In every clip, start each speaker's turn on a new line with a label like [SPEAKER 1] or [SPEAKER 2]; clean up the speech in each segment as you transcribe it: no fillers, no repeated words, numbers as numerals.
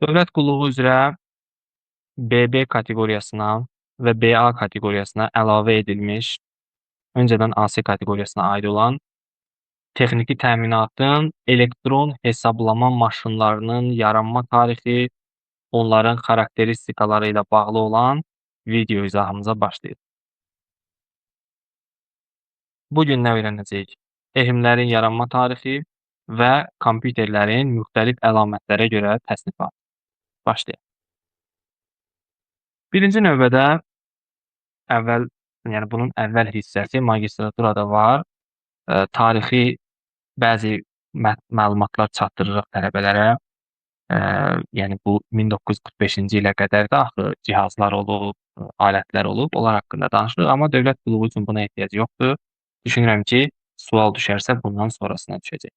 [SPEAKER 1] Dövlət qulluğu üzrə BB kateqoriyasına və BA kateqoriyasına əlavə edilmiş, öncədən AC kateqoriyasına aid olan texniki təminatın elektron hesablama maşınlarının yaranma tarixi, onların xarakteristikaları ilə bağlı olan video izahımıza başlayırıq. Bu gün nə öyrənəcəyik? EHM-lərin yaranma tarixi və kompüterlərin müxtəlif əlamətlərə görə təsnifatı. Başlayaq. Birinci növbədə əvvəl, yəni bunun əvvəl hissəsi magistraturada var. Tarixi bəzi məlumatlar çatdırırıq tələbələrə. Yəni bu 1945-ci ilə qədər də axı cihazlar olub, alətlər olub, onlar haqqında danışırıq, amma dövlət qulluğu üçün buna ehtiyac yoxdur. Düşünürəm ki, sual düşərsə bundan sonrasına düşəcək.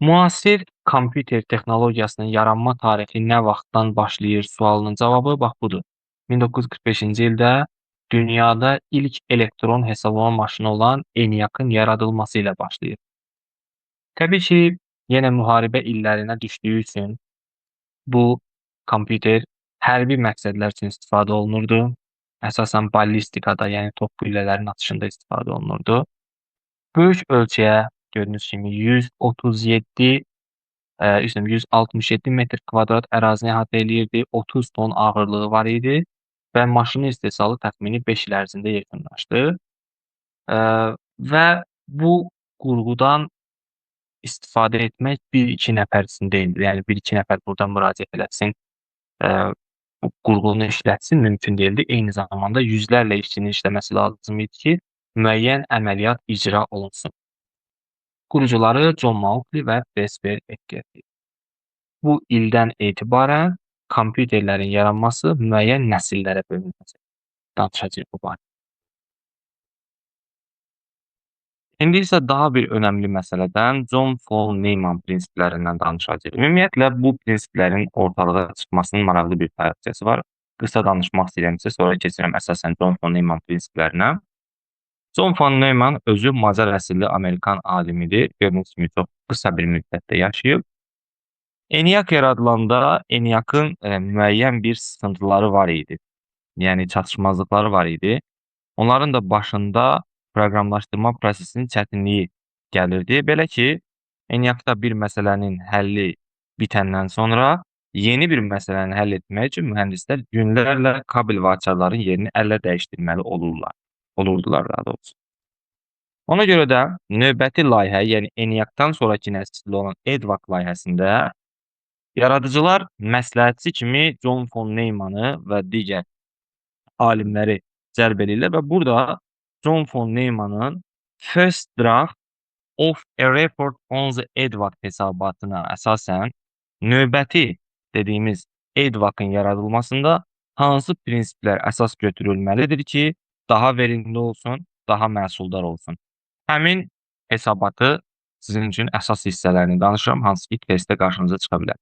[SPEAKER 1] Müasir kompüter texnologiyasının yaranma tarixi nə vaxtdan başlayır sualının cavabı bax budur. 1945-ci ildə dünyada ilk elektron hesablama maşını olan ENIAC-ın yaradılması ilə başlayır. Təbii ki, yenə müharibə illərinə düşdüyü üçün bu kompüter hərbi məqsədlər üçün istifadə olunurdu. Əsasən ballistikada, yəni top güllələrinin atışında istifadə olunurdu. Böyük ölçüyə gördüyünüz kimi 137, üzr 167 metr kvadrat ərazini əhatə eləyirdi, 30 ton ağırlığı var idi və maşının istehsalı təxmini 5 il ərzində yekunlaşdı. Və bu qurğudan istifadə etmək bir-iki nəfər üçün deyildi. Yəni bir-iki nəfər buradan müraciət eləsin, bu qurğunu işlətsin mümkün deyildi. Eyni zamanda yüzlərlə işçinin işləməsi lazım idi ki, müəyyən əməliyyat icra olunsun. Qurucuları John Mauchly və Presper Eckert. Bu ildən etibarən kompüterlərin yaranması müəyyən nəsillərə bölünəcək. Danışacağıq bu barədə. İndi isə daha bir önəmli məsələdən John von Neumann prinsiplərindən danışacağıq. Ümumiyyətlə, bu prinsiplərin ortalığa çıxmasının maraqlı bir tarixçəsi var. Qısa danışmaq istəyirəm sizə, sonra keçirəm əsasən John von Neumann prinsiplərinə. John von Neumann özü Macar əsilli Amerikan alimidir. Gördüyünüz kimi çox qısa bir müddətdə yaşayıb. ENIAC yaradılanda ENIAC-ın müəyyən bir sıxıntıları var idi. Yəni çatışmazlıqları var idi. Onların da başında proqramlaşdırma prosesinin çətinliyi gəlirdi. Belə ki, ENIAC-da bir məsələnin həlli bitəndən sonra yeni bir məsələni həll etmək üçün mühəndislər günlərlə kabel və açarların yerini əllə dəyişdirməli olurlar. Olurdular daha doğrusu. Ona görə də növbəti layihə, yəni ENIAC-dan sonraki nəsilli olan EDVAC layihəsində yaradıcılar məsləhətçi kimi John von Neumannı və digər alimləri cəlb edirlər və burada John von Neumannın First Draft of a Report on the EDVAC hesabatına əsasən növbəti dediyimiz EDVAC-ın yaradılmasında hansı prinsiplər əsas götürülməlidir ki, daha verimli olsun, daha məhsuldar olsun. Həmin hesabatı sizin üçün əsas hissələrini danışıram, hansı ki, testdə qarşınıza çıxa bilər.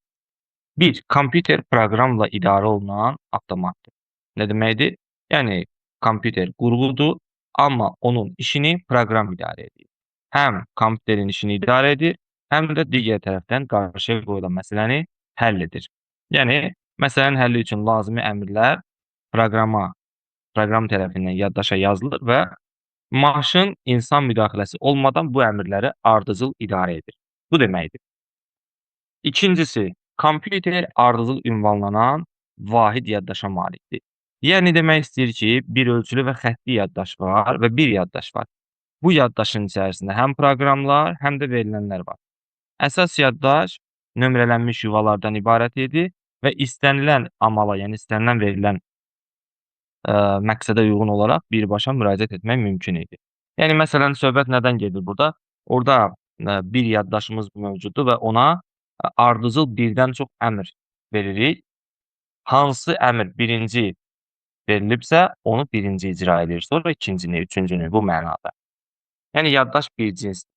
[SPEAKER 1] 1. Kompüter proqramla idarə olunan avtomatdır. Nə deməkdir? Yəni, kompüter qurğudur, amma onun işini proqram idarə edir. Həm kompüterin işini idarə edir, həm də digər tərəfdən qarşıya qoyulan məsələni həll edir. Yəni, məsələnin həlli üçün lazımi əmrlər proqram tərəfindən yaddaşa yazılır və maşın insan müdaxiləsi olmadan bu əmrləri ardıcıl idarə edir. Bu deməkdir. İkincisi, kompüter ardıcıl ünvanlanan vahid yaddaşa malikdir. Yəni, demək istəyir ki, bir ölçülü və xətti yaddaş var və bir yaddaş var. Bu yaddaşın içərisində həm proqramlar, həm də verilənlər var. Əsas yaddaş nömrələnmiş yuvalardan ibarət idi və istənilən amala, yəni istənilən verilən məqsədə uyğun olaraq birbaşa müraciət etmək mümkün idi. Yəni, məsələn, söhbət nədən gedir burada? Orada bir yaddaşımız mövcuddur və ona ardıcıl birdən çox əmr veririk. Hansı əmr birinci verilibsə, onu birinci icra edir. Sonra ikincini, üçüncünü bu mənada. Yəni, yaddaş bir cinsdir.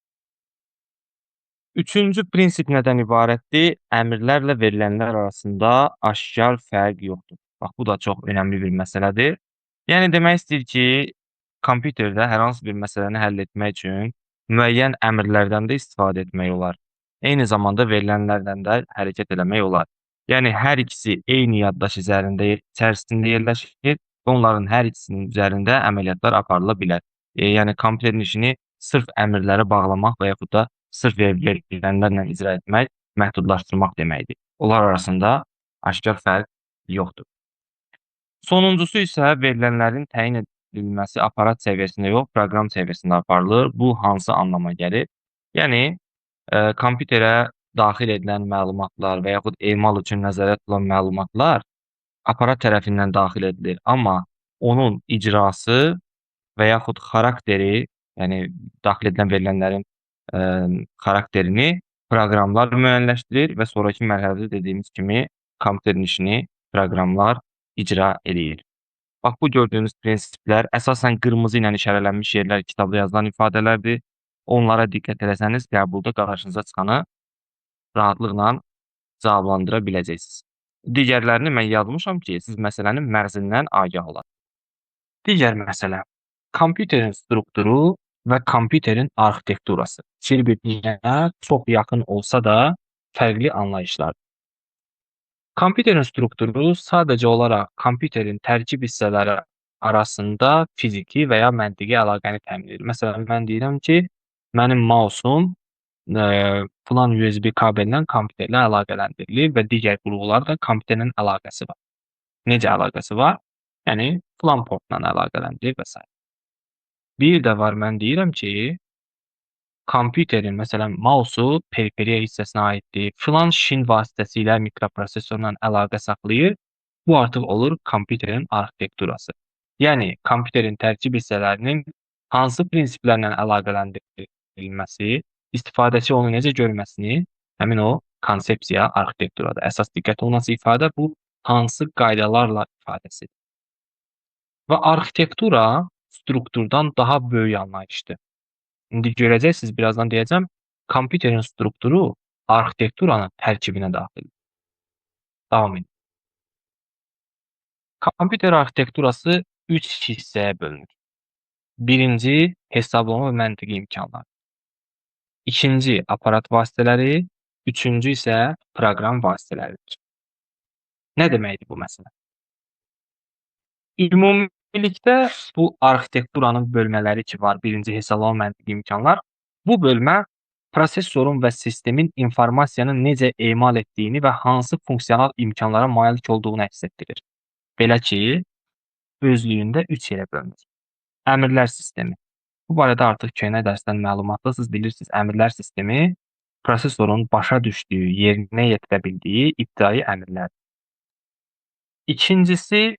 [SPEAKER 1] Üçüncü prinsip nədən ibarətdir? Əmrlərlə verilənlər arasında aşkar fərq yoxdur. Bax, bu da çox önəmli bir məsələdir. Yəni, demək istəyir ki, kompüterdə hər hansı bir məsələni həll etmək üçün müəyyən əmrlərdən də istifadə etmək olar. Eyni zamanda verilənlərdən də hərəkət eləmək olar. Yəni hər ikisi eyni yaddaş içərisində yerləşir və onların hər ikisinin üzərində əməliyyatlar aparıla bilər. Yəni kompüterin işini sırf əmrlərə bağlamaq və yaxud da sırf verilənlərlə icra etmək, məhdudlaşdırmaq deməkdir. Onlar arasında aşkar fərq yoxdur. Sonuncusu isə verilənlərin təyin edilməsi aparat səviyyəsində yox, proqram səviyyəsində aparılır. Bu hansı anlama gəlir? Yəni kompüterə daxil edilən məlumatlar və yaxud emal üçün nəzərdə tutulan məlumatlar aparat tərəfindən daxil edilir. Amma onun icrası və yaxud xarakteri, yəni daxil edilən verilənlərin xarakterini proqramlar müəyyənləşdirir və sonrakı mərhələdə dediyimiz kimi kompüterin işini proqramlar icra eləyir. Bax, bu gördüyünüz prinsiplər əsasən qırmızı ilə işarələnmiş yerlər kitabda yazılan ifadələrdir. Onlara diqqət eləsəniz, qəbulda qarşınıza çıxanı rahatlıqla cavablandıra biləcəksiniz. Digərlərini mən yazmışam ki, siz məsələnin məğzindən agah olasınız. Digər məsələ, kompüterin strukturu və kompüterin arxitekturası. Bir-birinə çox yaxın olsa da fərqli anlayışlardır. Kompüterin strukturu sadəcə olaraq kompüterin tərkib hissələri arasında fiziki və ya məntiqi əlaqəni təmin edir. Məsələn, mən deyirəm ki, mənim mausum filan USB kabellə kompüterlə əlaqələndirilir və digər qurğular da kompüterlə əlaqəsi var. Necə əlaqəsi var? Yəni, filan portla əlaqələndirilir və s. Bir də var, mən deyirəm ki, kompüterin, məsələn, mausu periferiya hissəsinə aiddir, filan şin vasitəsilə mikroprosesorla əlaqə saxlayır. Bu artıq olur kompüterin arxitekturası. Yəni, kompüterin tərkib hissələrinin hansı prinsiplərlə əlaqələndirilməsi, istifadəçi onu necə görməsini, həmin o konsepsiya arxitekturadır. Əsas diqqət olunası ifadə bu hansı qaydalarla ifadəsidir. Və arxitektura strukturdan daha böyük anlayışdır. İndi görəcəksiniz, birazdan deyəcəm, kompüterin strukturu arxitekturanın tərkibinə daxildir. Davam edin. Kompüter arxitekturası 3 hissəyə bölünür. Birinci, hesablama və məntiqi imkanlar. İkinci, aparat vasitələri. Üçüncü isə proqram vasitələridir. Nə deməkdir bu məsələ? Ümumilikdə bu arxitekturanın bölmələri ki var, birinci hesablama məntiqi imkanlar. Bu bölmə prosesorun və sistemin informasiyanı necə emal etdiyini və hansı funksional imkanlara malik olduğunu əks etdirir. Belə ki, özlüyündə 3 yerə bölünür. Əmrlər sistemi. Bu barədə artıq köhnə dərsdən məlumatlısınız, bilirsiniz. Əmrlər sistemi prosesorun başa düşdüyü, yerinə yetirə bildiyi ibtidai əmrlərdir. İkincisi,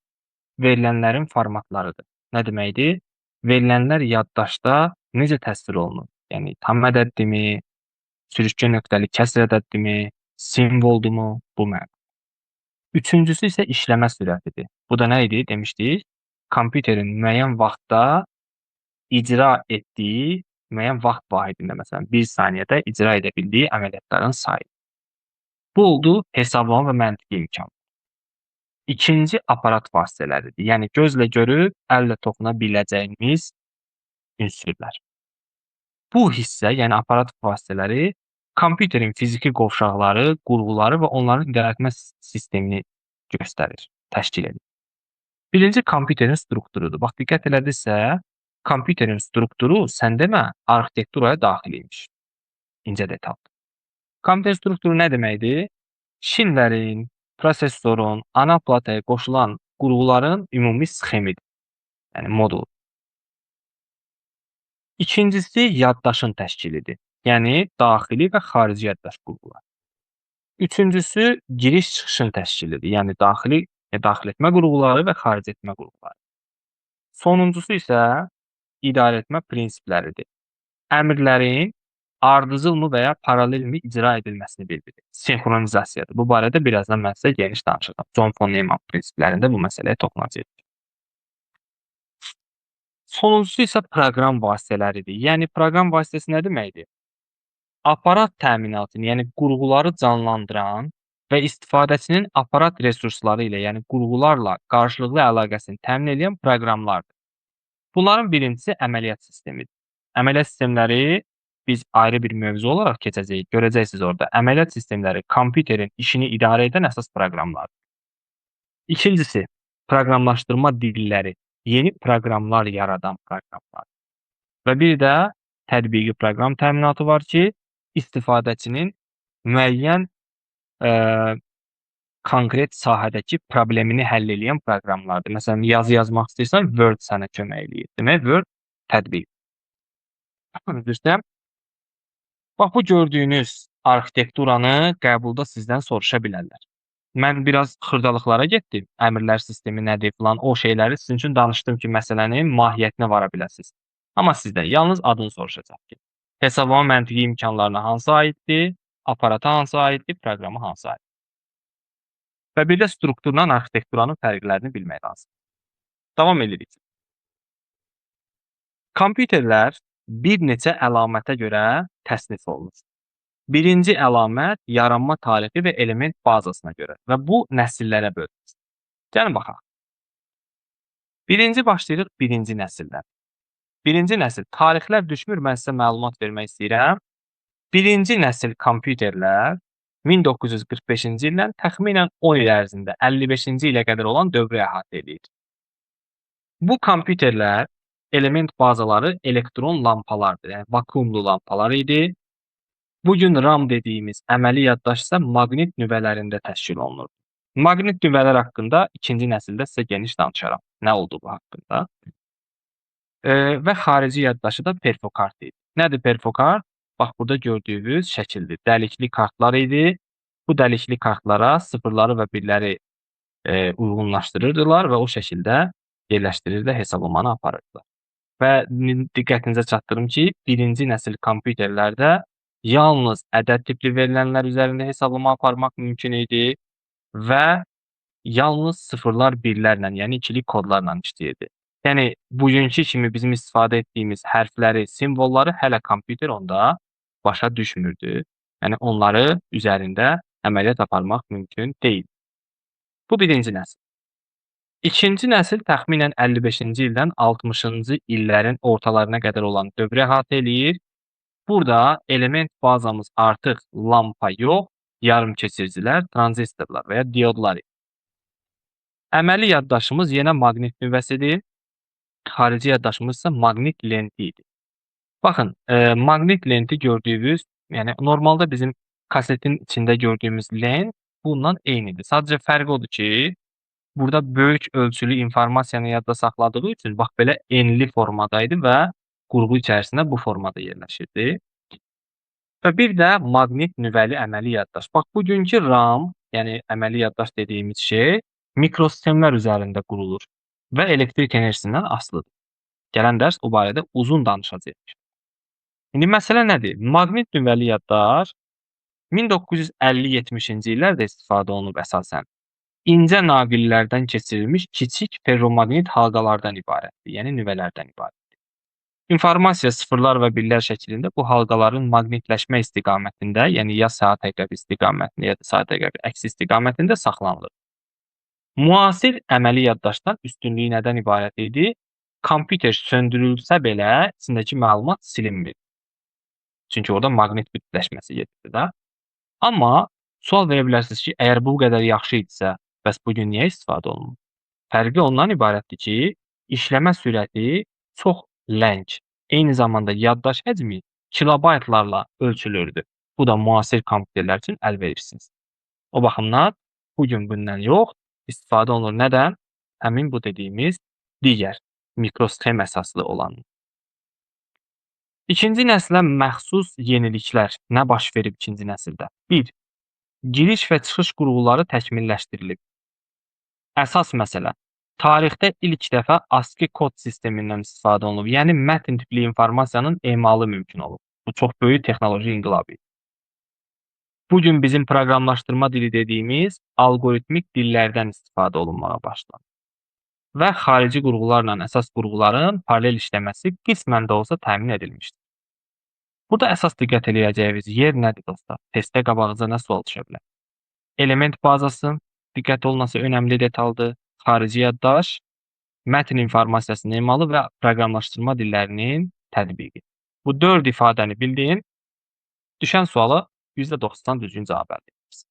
[SPEAKER 1] verilənlərin formatlarıdır. Nə deməkdir? Verilənlər yaddaşda necə təsvir olunur? Yəni, tam ədəddimi, sürüşkən nöqtəli kəsr ədəddimi, simvoldurmu? Bu məna. Üçüncüsü isə işləmə sürətidir. Bu da nə idi? Demişdik, kompüterin müəyyən vaxtda icra etdiyi, müəyyən vaxt vahidində, məsələn, 1 saniyədə icra edə bildiyi əməliyyatların sayı. Bu oldu hesablama və məntiqi imkan. İkinci aparat vasitələridir. Yəni, gözlə görüb, əllə toxuna biləcəyimiz ünsürlər. Bu hissə, yəni aparat vasitələri, kompüterin fiziki qovşaqları, qurğuları və onların idarəetmə sistemini göstərir, təşkil edir. Birinci kompüterin strukturudur. Bax, diqqət elədinizsə, kompüterin strukturu sən demə, arxitekturaya daxil imiş. İncə detal. Kompüter strukturu nə deməkdir? Şinlərin, prosesorun, ana plataya qoşulan qurğuların ümumi sxemidir. Yəni, modul. İkincisi, yaddaşın təşkilidir. Yəni, daxili və xarici yaddaş qurğuları. Üçüncüsü, giriş-çıxışın təşkilidir. Yəni, daxil etmə qurğuları və xaric etmə qurğuları. Sonuncusu isə idarə etmə prinsipləridir. Əmrlərin ardıcılmı və ya paralelmi icra edilməsini bildirir. Sinxronizasiyadır. Bu barədə birazdan mən sizə geniş danışacağam. John von Neumann prinsiplərində bu məsələyə toxunacağıq. Sonuncusu isə proqram vasitələridir. Yəni, proqram vasitəsi nə deməkdir? Aparat təminatını, yəni qurğuları canlandıran və istifadəçinin aparat resursları ilə, yəni qurğularla qarşılıqlı əlaqəsini təmin edən proqramlardır. Bunların birincisi əməliyyat sistemidir. Əməliyyat sistemləri Biz ayrı bir mövzu olaraq keçəcəyik. Görəcəksiniz orada. Əməliyyat sistemləri kompüterin işini idarə edən əsas proqramlardır. İkincisi, proqramlaşdırma dilləri, yeni proqramlar yaradan proqramlar. Və bir də tətbiqi proqram təminatı var ki, istifadəçinin müəyyən konkret sahədəki problemini həll eləyən proqramlardır. Məsələn, yazı yazmaq istəyirsən, Word sənə kömək eləyir. Demək, Word tətbiq. Üzr istəyirəm. Bax, bu gördüyünüz arxitekturanı qəbulda sizdən soruşa bilərlər. Mən biraz xırdalıqlara getdim. Əmrlər sistemi nədir filan, o şeyləri sizin üçün danışdım ki, məsələnin mahiyyətinə vara biləsiniz. Amma sizdən yalnız adını soruşacaq ki, hesablama məntiqi imkanlarına hansı aiddir, aparata hansı aiddir, proqrama hansı aiddir. Və bir də strukturla arxitekturanın fərqlərini bilmək lazım. Davam edirik. Kompüterlər bir neçə əlamətə görə təsnif olunur. Birinci əlamət yaranma tarixi və element bazasına görə və bu nəsillərə bölünür. Gəlin baxaq. Birinci başlayırıq birinci nəsildən. Birinci nəsil tarixlər düşmür, mən sizə məlumat vermək istəyirəm. Birinci nəsil kompüterlər 1945-ci ildən təxminən 10 il ərzində 55-ci ilə qədər olan dövrü əhatə edir. Bu kompüterlər element bazaları elektron lampalardır, yəni vakuumlu lampalar idi. Bugün RAM dediyimiz əməli yaddaş isə maqnit nüvələrində təşkil olunur. Maqnit nüvələr haqqında ikinci nəsildə sizə geniş danışaram. Nə oldu bu haqqında? Və xarici yaddaşı da perfokart idi. Nədir perfokart? Bax, burada gördüyünüz şəkildir. Dəlikli kartlar idi. Bu dəlikli kartlara sıfırları və birləri uyğunlaşdırırdılar və o şəkildə yerləşdirirdilər, hesablamanı aparırdılar. Və diqqətinizə çatdırım ki, birinci nəsil kompüterlərdə yalnız ədəd tipli verilənlər üzərində hesablama aparmaq mümkün idi və yalnız sıfırlar birlərlə, yəni ikili kodlarla işləyirdi. Yəni, bugünkü kimi bizim istifadə etdiyimiz hərfləri, simvolları hələ kompüter onda başa düşmürdü. Yəni, onları üzərində əməliyyat aparmaq mümkün deyil. Bu birinci nəsil. İkinci nəsil təxminən 55-ci ildən 60-cı illərin ortalarına qədər olan dövrü əhatə eləyir. Burada element bazamız artıq lampa yox, yarımkeçiricilər, tranzistorlar və ya diodlar idi. Əməli yaddaşımız yenə maqnit nüvəsidir. Xarici yaddaşımız isə maqnit lenti idi. Baxın, maqnit lenti gördüyünüz, yəni normalda bizim kasetin içində gördüyümüz lent bundan eynidir. Sadəcə fərqi odur ki, burada böyük ölçülü informasiyanı yadda saxladığı üçün bax belə enli formadaydı və qurğu içərisində bu formada yerləşirdi. Və bir də maqnit nüvəli əməli yaddaş. Bax, bugünkü RAM, yəni əməli yaddaş dediyimiz şey mikrosistemlər üzərində qurulur və elektrik enerjisindən asılıdır. Gələn dərs o barədə uzun danışacağıq. İndi məsələ nədir? Maqnit nüvəli yaddaş 1950-70-ci illərdə istifadə olunub əsasən. İncə naqillərdən keçirilmiş kiçik ferromaqnit halqalardan ibarətdir, yəni nüvələrdən ibarətdir. İnformasiya sıfırlar və birlər şəklində bu halqaların maqnitləşmə istiqamətində, yəni ya saat əqrəbi istiqamətində, ya da saat əqrəbi əks istiqamətində saxlanılır. Müasir əməli yaddaşdan üstünlüyü nədən ibarət idi? Kompüter söndürülsə belə içindəki məlumat silinmir. Çünki orada maqnit bütləşməsi gedirdi də. Amma sual verə bilərsiniz ki, əgər bu qədər yaxşı idisə, bəs bugün niyə istifadə olunmur? Fərqi ondan ibarətdir ki, işləmə sürəti çox ləng. Eyni zamanda yaddaş həcmi kilobaytlarla ölçülürdü. Bu da müasir kompüterlər üçün əlverişsiz. O baxımdan bugün bundan yox, istifadə olunur. Nədən? Həmin bu dediyimiz digər mikrosxem əsaslı olan. İkinci nəslə məxsus yeniliklər. Nə baş verib ikinci nəsildə? 1. Giriş və çıxış qurğuları təkmilləşdirilib. Əsas məsələ, tarixdə ilk dəfə ASCII kod sistemindən istifadə olunub. Yəni, mətn tipli informasiyanın emalı mümkün olub. Bu, çox böyük texnoloji inqilabı idi. Bugün bizim proqramlaşdırma dili dediyimiz alqoritmik dillərdən istifadə olunmağa başlandı. Və xarici qurğularla əsas qurğuların paralel işləməsi qismən də olsa təmin edilmişdir. Burada əsas diqqət eləyəcəyiniz yer nədir dostlar? Testdə qabağınıza nə sual düşə bilər? Element bazası, diqqət olunması önəmli detaldır. Xarici yaddaş, mətn informasiyasının emalı və proqramlaşdırma dillərinin tətbiqi. Bu 4 ifadəni bildin, düşən suala %90 düzgün cavab əldə edirsən.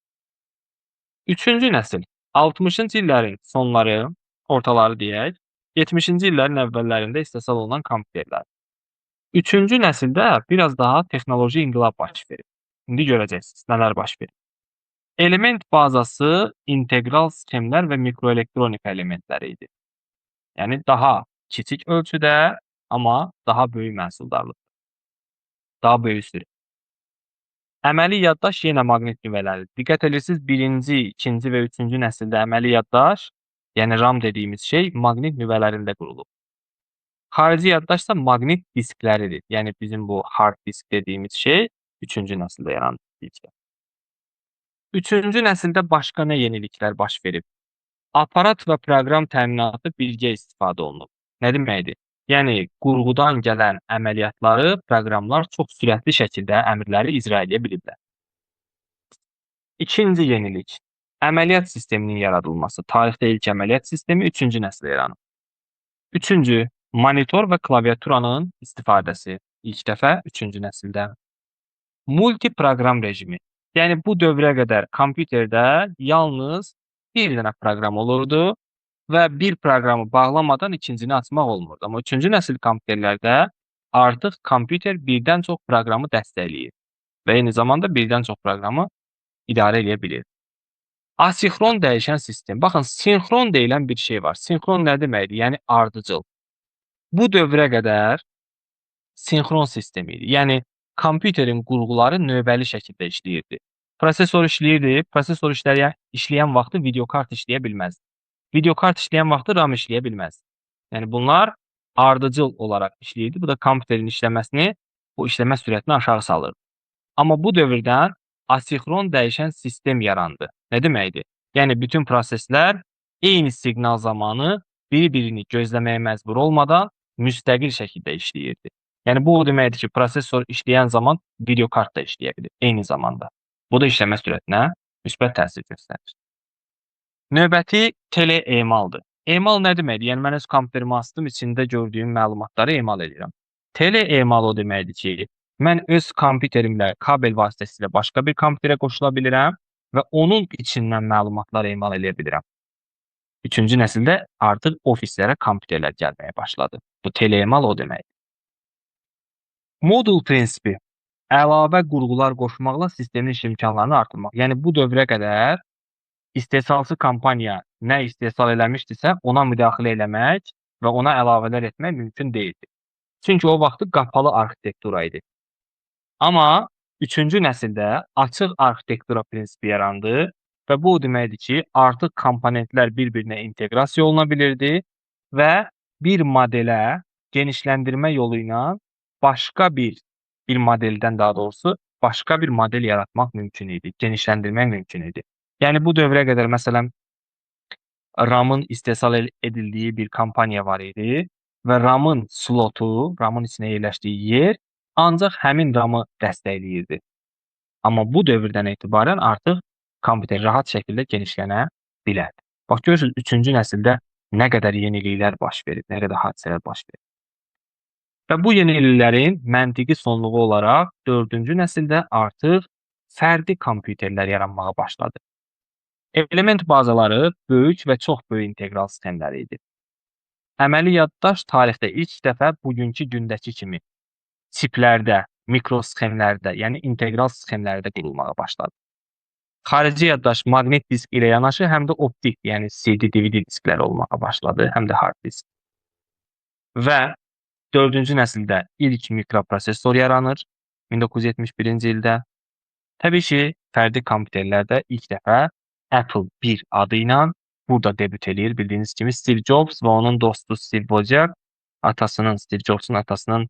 [SPEAKER 1] Üçüncü nəsil, 60-cı illərin sonları, ortaları deyək, 70-ci illərin əvvəllərində istehsal olunan kompüterlər. Üçüncü nəsildə biraz daha texnoloji inqilab baş verib. İndi görəcəksiniz nələr baş verib. Element bazası integral sxemlər və mikroelektronika elementləri idi. Yəni daha kiçik ölçüdə, amma daha böyük məhsuldarlıq. Daha böyük sürət. Əməli yaddaş yenə maqnit nüvələri. Diqqət edirsiniz, birinci, ikinci və üçüncü nəsildə əməli yaddaş, yəni RAM dediyimiz şey maqnit nüvələrində qurulub. Xarici yaddaş isə maqnit diskləridir. Yəni bizim bu hard disk dediyimiz şey üçüncü nəsildə yarandı. Üçüncü nəsildə başqa nə yeniliklər baş verib? Aparat və proqram təminatı birgə istifadə olunub. Nə deməkdir? Yəni qurğudan gələn əməliyyatları proqramlar çox sürətli şəkildə əmrləri icra edə biliblər. İkinci yenilik, əməliyyat sisteminin yaradılması. Tarixdə ilk əməliyyat sistemi üçüncü nəsildə yaranıb. Üçüncü, monitor və klaviaturanın istifadəsi ilk dəfə üçüncü nəsildə. Multiproqram rejimi. Yəni bu dövrə qədər kompüterdə yalnız bir dənə proqram olurdu və bir proqramı bağlamadan ikincini açmaq olmurdu. Amma üçüncü nəsil kompüterlərdə artıq kompüter birdən çox proqramı dəstəkləyir və eyni zamanda birdən çox proqramı idarə edə bilir. Asinxron dəyişən sistem. Baxın, sinxron deyilən bir şey var. Sinxron nə deməkdir? Yəni ardıcıl. Bu dövrə qədər sinxron sistemi idi. Yəni kompüterin qurğuları növbəli şəkildə işləyirdi. Prosesor işləyirdi, prosesor işləyən vaxtı videokart işləyə bilməzdi. Videokart işləyən vaxtı RAM işləyə bilməzdi. Yəni bunlar ardıcıl olaraq işləyirdi. Bu da kompüterin işləməsini, bu işləmə sürətini aşağı salırdı. Amma bu dövrdən asinxron dəyişən sistem yarandı. Nə deməkdir? Yəni bütün proseslər eyni siqnal zamanı bir-birini gözləməyə məcbur olmadan müstəqil şəkildə işləyirdi. Yəni bu o deməkdir ki, prosesor işləyən zaman videokart da işləyə bilir eyni zamanda. Bu da işləmə sürətinə müsbət təsir göstərir. Növbəti tele-emaldır. Emal nə deməkdir? Yəni mən öz kompüterimi açdım, içində gördüyüm məlumatları emal edirəm. Tele-emal o deməkdir ki, mən öz kompüterimlə kabel vasitəsilə başqa bir kompüterə qoşula bilirəm və onun içindən məlumatlar emal edə bilirəm. Üçüncü nəsildə artıq ofislərə kompüterlər gəlməyə başladı. Bu tele-emal o deməkdir. Modul prinsipi. Əlavə qurğular qoşmaqla sistemin iş imkanlarını artırmaq. Yəni bu dövrə qədər istehsalçı kompaniya nə istehsal eləmişdisə, ona müdaxilə eləmək və ona əlavələr etmək mümkün deyildi. Çünki o vaxtı qapalı arxitektura idi. Amma üçüncü nəsildə açıq arxitektura prinsipi yarandı və bu o deməkdir ki, artıq komponentlər bir-birinə inteqrasiya oluna bilirdi və bir modelə genişləndirmə yolu ilə başqa bir modeldən daha doğrusu başqa bir model yaratmaq mümkün idi, genişləndirmək mümkün idi. Yəni bu dövrə qədər məsələn RAM-ın istehsal edildiyi bir kompaniya var idi və RAM-ın slotu, RAM-ın içinə yerləşdiyi yer ancaq həmin RAM-ı dəstəkləyirdi. Amma bu dövrdən etibarən artıq kompüter rahat şəkildə genişlənə bilərdi. Bax görürsünüz, üçüncü nəsildə nə qədər yeniliklər baş verib, nə qədər hadisələr baş verib. Və bu yeniliklərin məntiqi sonluğu olaraq dördüncü nəsildə artıq fərdi kompüterlər yaranmağa başladı. Element bazaları böyük və çox böyük integral sistemləri idi. Əməli yaddaş tarixdə ilk dəfə bugünkü gündəki kimi çiplərdə, mikrosxemlərdə, yəni integral sxemlərdə qurulmağa başladı. Xarici yaddaş maqnit disk ilə yanaşı həm də optik, yəni CD, DVD diskləri olmağa başladı, həm də hard disk. Və dördüncü nəsildə ilk mikroprosesor yaranır 1971-ci ildə. Təbii ki, fərdi kompüterlərdə ilk dəfə Apple 1 adı ilə burada debüt eləyir. Bildiyiniz kimi Steve Jobs və onun dostu Steve Wozniak atasının, Steve Jobs'un atasının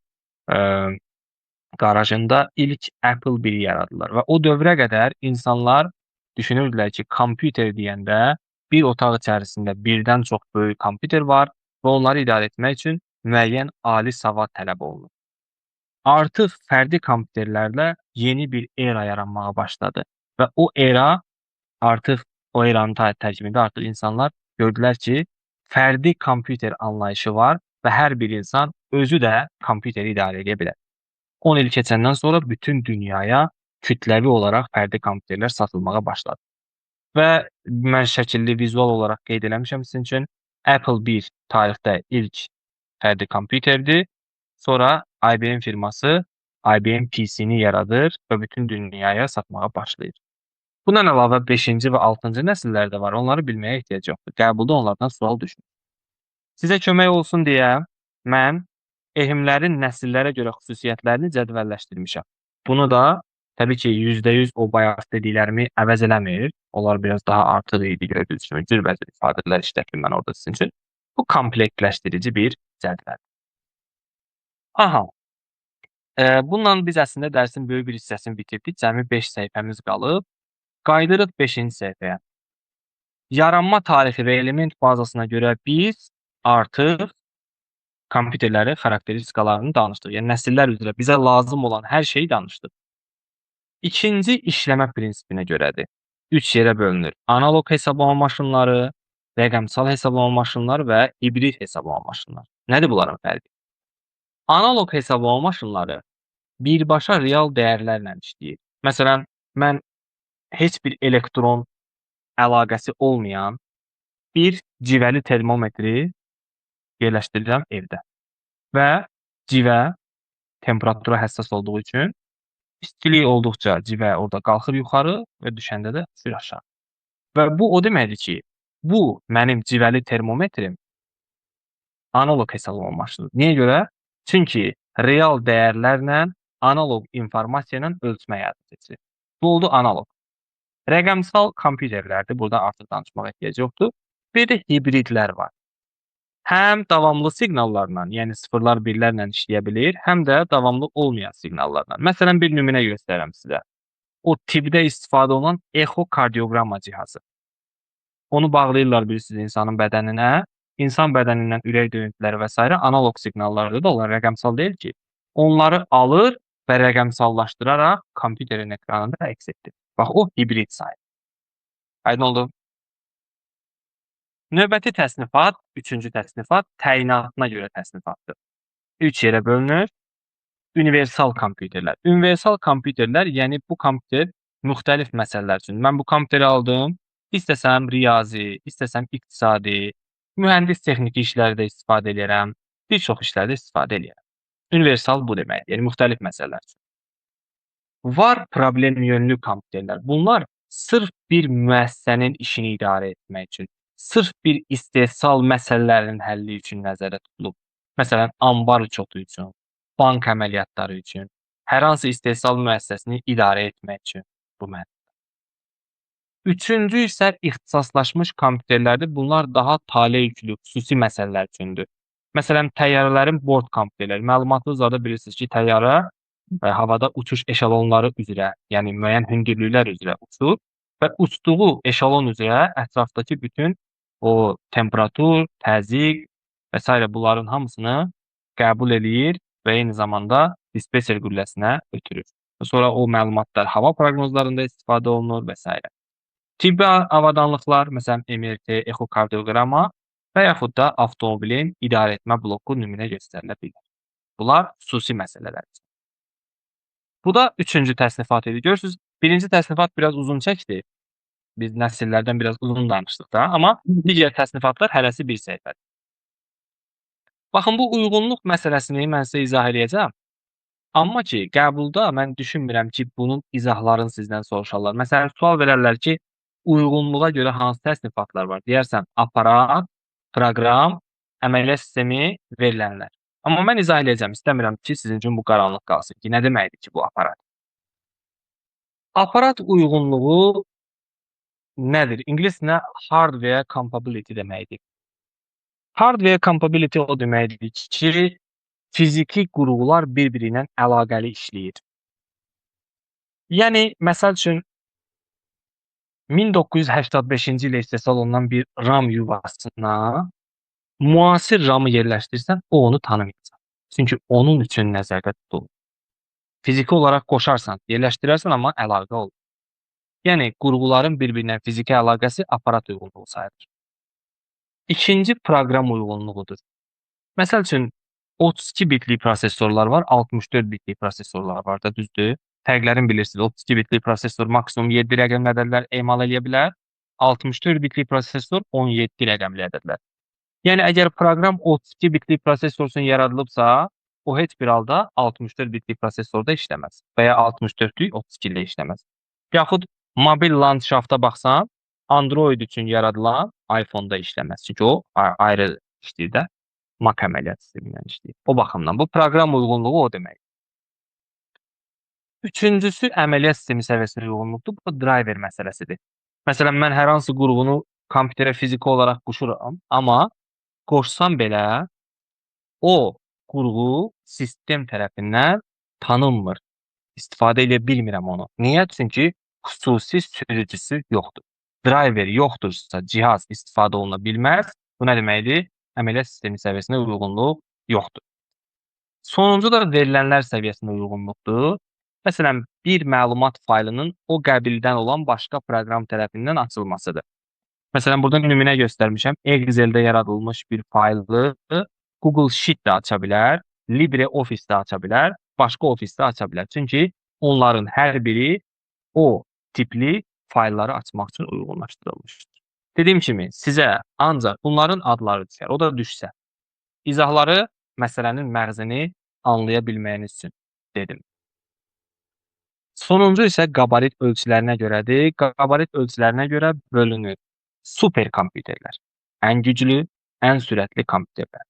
[SPEAKER 1] qarajında ilk Apple 1-i yaradılar. Və o dövrə qədər insanlar düşünürdülər ki, kompüter deyəndə bir otaq içərisində birdən çox böyük kompüter var və onları idarə etmək üçün müəyyən ali savad tələb olunur. Artıq fərdi kompüterlərlə yeni bir era yaranmağa başladı və o era artıq o eranın tərkibində artıq insanlar gördülər ki, fərdi kompüter anlayışı var və hər bir insan özü də kompüteri idarə edə bilər. 10 il keçəndən sonra bütün dünyaya kütləvi olaraq fərdi kompüterlər satılmağa başladı. Və mən şəkilli vizual olaraq qeyd eləmişəm sizin üçün. Apple 1 tarixdə ilk fərdi kompüterdir. Sonra IBM firması IBM PC-ni yaradır və bütün dünyaya satmağa başlayır. Bundan əlavə 5-ci və 6-cı nəsillər də var. Onları bilməyə ehtiyac yoxdur. Qəbulda onlardan sual düşmür. Sizə kömək olsun deyə mən ehimlərin nəsillərə görə xüsusiyyətlərini cədvəlləşdirmişəm. Bunu da təbii ki, %100 o bayaq dediklərimi əvəz eləmir. Onlar biraz daha artıq idi gördüyünüz kimi. Cürbəcür ifadələr işlətdim mən orada sizin üçün. Bu komplektləşdirici bir cədvəldir. Aha. Bununla biz əslində dərsin böyük bir hissəsini bitirdik. Cəmi 5 səhifəmiz qalıb. Qayıdırıq 5-ci səhifəyə. Yaranma tarixi və element bazasına görə biz artıq kompüterlərin xarakteristikalarını danışdıq. Yəni nəsillər üzrə bizə lazım olan hər şeyi danışdıq. İkinci işləmə prinsipinə görədir. 3 yerə bölünür. Analoq hesablama maşınları, rəqəmsal hesablama maşınları və hibrid hesablama maşınları. Nədir bunların fərqi? Analoq hesablama maşınları birbaşa real dəyərlərlə işləyir. Məsələn, mən heç bir elektron əlaqəsi olmayan bir civəli termometri yerləşdirirəm evdə və civə temperatura həssas olduğu üçün istilik olduqca civə orada qalxır yuxarı və düşəndə də düşür aşağı. Və bu o deməkdir ki, bu mənim civəli termometrim analoq hesablama maşınıdır. Niyə görə? Çünki real dəyərlərlə analoq informasiya ilə ölçmə həyata keçirir. Bu oldu analoq. Rəqəmsal kompüterlərdir. Burada artıq danışmağa ehtiyac yoxdur. Bir də hibridlər var. Həm davamlı siqnallarla, yəni sıfırlar, birlərlə işləyə bilir, həm də davamlı olmayan siqnallarla. Məsələn, bir nümunə göstərirəm sizə. O tibbdə istifadə olunan exokardioqramma cihazı. Onu bağlayırlar bilirsiniz insanın bədəninə. İnsan bədənindən ürək döyüntüləri və s. analoq siqnallardır da, onlar rəqəmsal deyil ki. Onları alır və rəqəmsallaşdıraraq kompüterin ekranında əks etdirir. Bax, o hibrid sayılır. Aydın oldu? Növbəti təsnifat, üçüncü təsnifat təyinatına görə təsnifatdır. 3 yerə bölünür. Universal kompüterlər. Universal kompüterlər, yəni bu kompüter müxtəlif məsələlər üçün. Mən bu kompüteri aldım, istəsəm riyazi, istəsəm iqtisadi, mühəndis texniki işlərdə istifadə eləyərəm, bir çox işlərdə istifadə eləyərəm. Universal bu deməkdir, yəni müxtəlif məsələlər üçün. Var problem yönlü kompüterlər. Bunlar sırf bir müəssisənin işini idarə etmək üçün, sırf bir istehsal məsələlərinin həlli üçün nəzərdə tutulub. Məsələn, anbar uçotu üçün, bank əməliyyatları üçün, hər hansı istehsal müəssisəsini idarə etmək üçün bu mənada. Üçüncü isə ixtisaslaşmış kompüterlərdir. Bunlar daha tale yüklü, xüsusi məsələlər üçündür. Məsələn, təyyarələrin bord kompüterləri. Məlumatınız var da bilirsiniz ki, təyyarə havada uçuş eşelonları üzrə, yəni müəyyən hündürlüklər üzrə uçur və uçduğu eşelon üzrə ətrafdakı bütün o temperatur, təzyiq və s. bunların hamısını qəbul eləyir və eyni zamanda dispetçer qülləsinə ötürür. Sonra o məlumatlar hava proqnozlarında istifadə olunur və s. Tibbi avadanlıqlar, məsələn, MRT, exokardioqramma və yaxud da avtomobilin idarəetmə bloku nümunə göstərilə bilər. Bunlar xüsusi məsələlərdir. Bu da üçüncü təsnifat idi. Görürsünüz, birinci təsnifat biraz uzun çəkdi. Biz nəsillərdən biraz uzun danışdıq da, amma digər təsnifatlar hərəsi bir səhifədir. Baxın, bu uyğunluq məsələsini mən sizə izah eləyəcəm. Amma ki, qəbulda mən düşünmürəm ki, bunun izahlarını sizdən soruşarlar. Məsələn, sual verərlər ki, uyğunluğa görə hansı təsnifatlar var? Deyərsən, aparat, proqram, əməliyyat sistemi, verilənlər. Amma mən izah eləyəcəm. İstəmirəm ki, sizin üçün bu qaranlıq qalsın ki, nə deməkdir ki, bu aparat? Aparat uyğunluğu nədir? İngilis dilində hardware compatibility deməkdir. Hardware compatibility o deməkdir ki, fiziki qurğular bir-biri ilə əlaqəli işləyir. Yəni, məsəl üçün, 1985-ci ildə istehsal olunan bir RAM yuvasına müasir RAM-ı yerləşdirsən, o onu tanımayacaq. Çünki onun üçün nəzərdə tutulur. Fiziki olaraq qoşarsan, yerləşdirərsən, amma əlaqə olur. Yəni, qurğuların bir-birinə fiziki əlaqəsi aparat uyğunluğu sayılır. İkinci, proqram uyğunluğudur. Məsəl üçün, 32 bitlik prosesorlar var, 64 bitlik prosesorlar var da, düzdür? Fərqlərini bilirsiniz. 32 bitlik prosesor maksimum 7 rəqəmli ədədlər emal eləyə bilər. 64 bitlik prosesor 17 rəqəmli ədədlər. Yəni əgər proqram 32 bitlik prosesor üçün yaradılıbsa, o heç bir halda 64 bitlik prosesorda işləməz və ya 64-lük 32 ilə işləməz. Yaxud mobil landşafta baxsan, Android üçün yaradılan iPhone-da işləməz. Çünki o ayrı işləyir də, Mac əməliyyat sistemi ilə işləyir. O baxımdan bu proqram uyğunluğu o deməkdir. Üçüncüsü əməliyyat sistemi səviyyəsinə uyğunluqdur. Bu driver məsələsidir. Məsələn, mən hər hansı qurğunu kompüterə fiziki olaraq qoşuram, amma qoşsam belə o qurğu sistem tərəfindən tanınmır. İstifadə edə bilmirəm onu. Niyə? Çünki xüsusi sürücüsü yoxdur. Driver yoxdursa cihaz istifadə oluna bilməz. Bu nə deməkdir? Əməliyyat sistemi səviyyəsinə uyğunluq yoxdur. Sonuncu da verilənlər səviyyəsinə uyğunluqdur. Məsələn, bir məlumat faylının o qəbildən olan başqa proqram tərəfindən açılmasıdır. Məsələn, burada nümunə göstərmişəm. Excel-də yaradılmış bir faylı Google Sheet də aça bilər, LibreOffice də aça bilər, başqa Office də aça bilər. Çünki onların hər biri o tipli faylları açmaq üçün uyğunlaşdırılmışdır. Dediyim kimi, sizə ancaq bunların adları düşər, o da düşsə. İzahları məsələnin məğzini anlaya bilməyiniz üçün dedim. Sonuncu isə qabarit ölçülərinə görədir. Qabarit ölçülərinə görə bölünür. Super kompüterlər. Ən güclü, ən sürətli kompüterlər.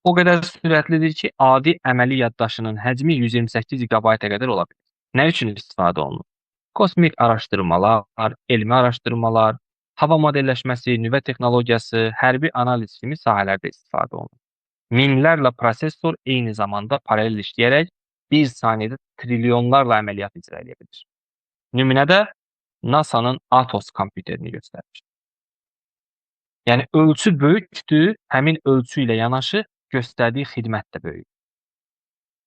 [SPEAKER 1] O qədər sürətlidir ki, adi əməli yaddaşının həcmi 128 GB-a qədər ola bilir. Nə üçün istifadə olunur? Kosmik araşdırmalar, elmi araşdırmalar, hava modelləşməsi, nüvə texnologiyası, hərbi analiz kimi sahələrdə istifadə olunur. Minlərlə prosesor eyni zamanda paralel işləyərək bir saniyədə trilyonlarla əməliyyat icra edə bilir. Nümunədə NASA-nın Atos kompüterini göstərmiş. Yəni ölçü böyükdür, həmin ölçü ilə yanaşı göstərdiyi xidmət də böyük.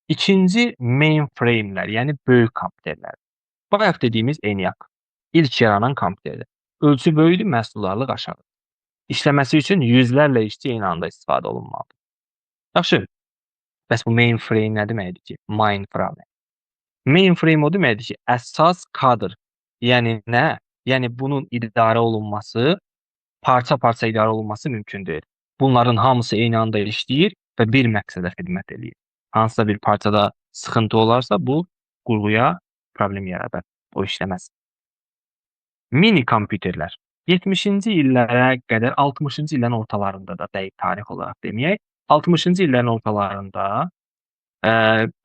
[SPEAKER 1] İkinci mainframe'lər, yəni böyük kompüterlər. Bayaq dediyimiz ENIAC, ilk yaranan kompüterdir. Ölçü böyükdür, məhsuldarlıq aşağıdır. İşləməsi üçün yüzlərlə işçi eyni anda istifadə olunmalıdır. Yaxşı, bəs bu mainframe nə deməkdir ki? Mainframe. Mainframe o deməkdir ki, əsas kadr, yəni nə? Yəni bunun idarə olunması, parça-parça idarə olunması mümkün deyil. Bunların hamısı eyni anda işləyir və bir məqsədə xidmət eləyir. Hansısa bir parçada sıxıntı olarsa, bu qurğuya problem yaradar. O işləməz. Mini kompüterlər 70-ci illərə qədər, 60-cı illərin ortalarında da dəqiq tarix olaraq deməyək, 60-cı illərin ortalarında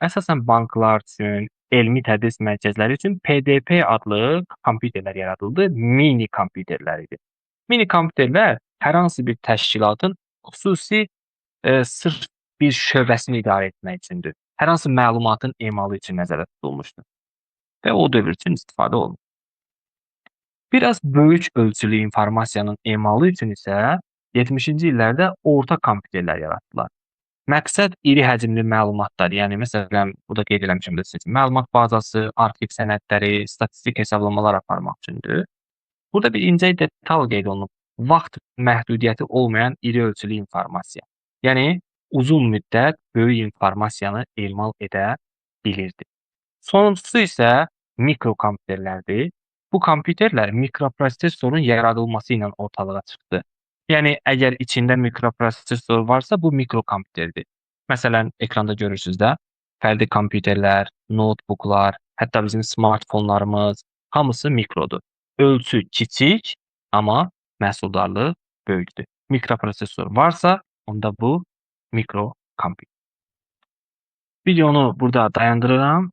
[SPEAKER 1] əsasən banklar üçün, elmi tədris mərkəzləri üçün PDP adlı kompüterlər yaradıldı. Mini kompüterlər idi. Mini kompüterlər hər hansı bir təşkilatın xüsusi sırf bir şöbəsini idarə etmək üçündür. Hər hansı məlumatın emalı üçün nəzərdə tutulmuşdur və o dövr üçün istifadə olunur. Biraz böyük ölçülü informasiyanın emalı üçün isə 70-ci illərdə orta kompüterlər yaratdılar. Məqsəd iri həcmli məlumatlar, yəni məsələn, burada qeyd eləmişəm də sizin üçün, məlumat bazası, arxiv sənədləri, statistik hesablamalar aparmaq üçündür. Burada bir incə detal qeyd olunub. Vaxt məhdudiyyəti olmayan iri ölçülü informasiya. Yəni uzun müddət böyük informasiyanı emal edə bilirdi. Sonuncusu isə mikrokompüterlərdir. Bu kompüterlər mikroprosesorun yaradılması ilə ortalığa çıxdı. Yəni əgər içində mikroprosesor varsa, bu mikrokompüterdir. Məsələn, ekranda görürsünüz də, fərdi kompüterlər, notebooklar, hətta bizim smartfonlarımız hamısı mikrodur. Ölçü kiçik, amma məhsuldarlıq böyükdür. Mikroprosesor varsa, onda bu mikrokompüter. Videonu burada dayandırıram.